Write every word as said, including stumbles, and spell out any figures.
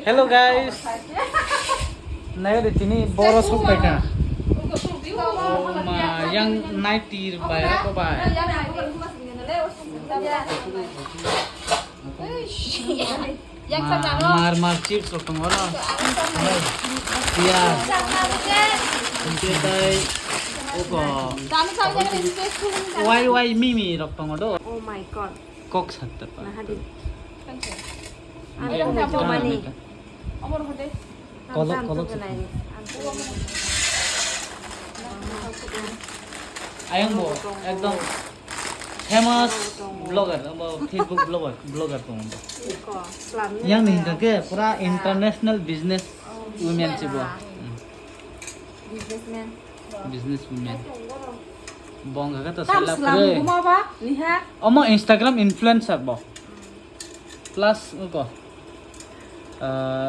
Hello guys. Nayo de tini boro sok pai ka. Oh ma, yang night tir bai ko bai. Yang Ma, sana no. Mar mar chips rok tongo no. Iya. Ang sana no. Ang sana no. Uko. Sana sana no. Wai wai mimi rok tongo do. Oh my god. Kok satta pa. Nah, hadi. Ang Ang sana sana no. Mani. Kolok, kolok. Ayang bo, ekdom famous vlogger, bo Facebook vlogger, vlogger tong bo. Yang ni hingka ke pura international business women si bo. Hmm. Businessman. Business women. Bong hingka to Tam sala selam pure. Buma ba, niha. Omo Instagram influencer bo. Plus uko. Ah,